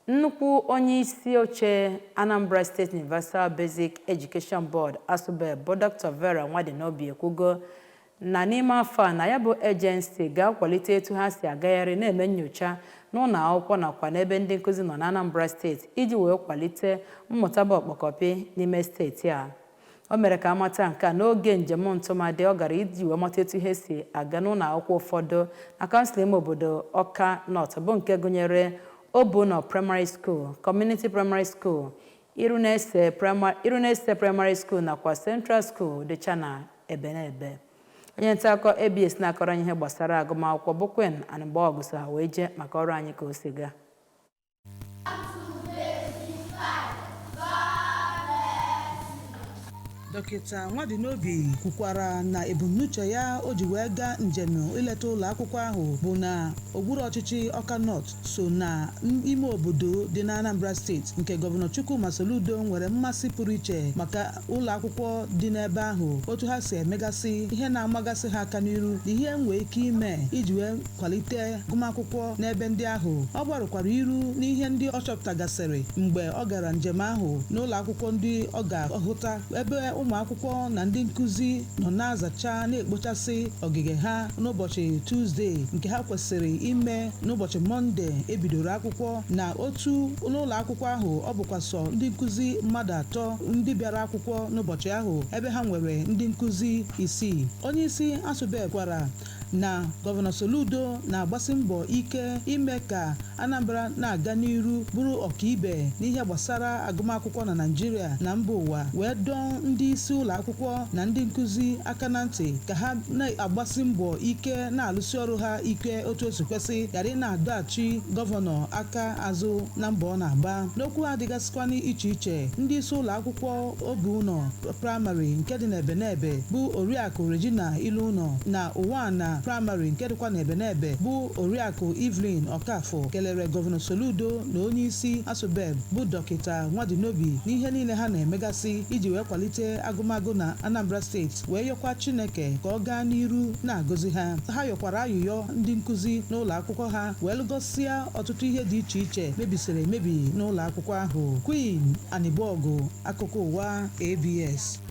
Nnukwu onye isi oche Anambra State Universal Basic Education Board, ASUBEB, bụ Dr. Vera Nwadinobi ekwugo na n'ime afọ a na ya bụ agency ga-akwalite etu ha si agagharị na-eme nnyocha n'ụlọ akwụkwọ nakwa n'ebe ndị nkụzi nọ na Anambra Steeti iji wee kwalite mmụta bụ ọkpọkọpị n'ime steeti a. O mere ka amata nke a n'oge njem ntụmadị ọ gara iji wee mata etu ihe si aga n'ụlọ akwụkwọ ụfọdụ na kansụl ime obodo Awka North, bụ nke gụnyere Obuno Primary School, Community Primary School, Irunese Primary School nakwa Central School dịcha na Ebenebe. Onye nta akụkọ ABS na-akọrọ anyị ihe gbasara agụmakwụkwọ bụ Queen Anịgbọgụ so ha wee jee maka ọrụ anyị ka o si gaa. Dọkịta Nwadinobi kwukwara na ebumnuche ya o ji wee gaa njem ileta ụlọ akwụkwọ ahụ bụ na okpuru ọchịchị Awka North so na ime obodo dị na Anambra Steeti nke Gọvanọ Chukwuma Soludo nwere mmasị pụrụ iche maka ụlọ akwụkwọ dị n'ebe ahụ, otu ha si emegasị ihe na-amagasị ha aka n'iru na ihe nwee ike ime iji wee kwalite agụmakwụkwọ n'ebe ndị ahụ. Ọ gbarụkwara iru n'ihe ndị ọ chọpụtagasịrị mgbe ọ gara njem ahụ n'ụlọ akwụkwọ ndị ọ ga-ahụta ebe ụmụ akwụkwọ na ndị nkụzi nọ na-azacha, na-ekpochasị ogige ha n'ụbọchị Tuzdee nke ha kwesịrị ime n'ụbọchị Mọnde ebidoro akwụkwọ, na otu n'ụlọ akwụkwọ ahụ ọ bụkwa sọ ndị nkụzi mmadụ atọ ndị bịara akwụkwọ n'ụbọchị ahụ ebe ha nwere ndị nkụzi isii. Onyeisi ASUBEB kwara na Gọvanọ Soludo na-agbasi mbọ ike ime ka Anambra na-aga n'iru, bụrụ ọkaibe n'ihe gbasara agụmakwụkwọ na Naịjirịa na mba ụwa, wee dọọ ndị isi ụlọ akwụkwọ na ndị nkụzi aka na ntị ka ha na-agbasi mbọ ike, na-alụsi ọrụ ha ike otu o si kwesị, ghara ị na-adọghachi gọvanọ aka azụ na mbọ ọ na-agba. N'okwu ha dịgasịkwana iche iche, ndị isi ụlọ akwụkwọ Obuụnọ Praịmarị nke dị n'Ebenebe bụ Oriakụ Regina Iluụnọ na Ụwana Praịmarị nke dịkwa n'Ebenebe bụ Oriakụ Evelyn Ọkafọ kelere Gọvanọ Soludo na onye isi ASUBEB bụ Dọkịta Nwadinobi n'ihe niile ha na-emegasị iji wee kwalite agụmagụ na Anambra Steeti, wee yọkwa Chineke ka ọ gaa n'iru na-agọzi ha. Ha yọkwara ayụyọ ndị nkụzi n'ụlọ akwụkwọ ha, wee lụgọsịa ọtụtụ ihe dị iche iche mebisiri emebi n'ụlọ akwụkwọ ahụ. Queen Anịgbọgụ, akụkọ ụwa ABS.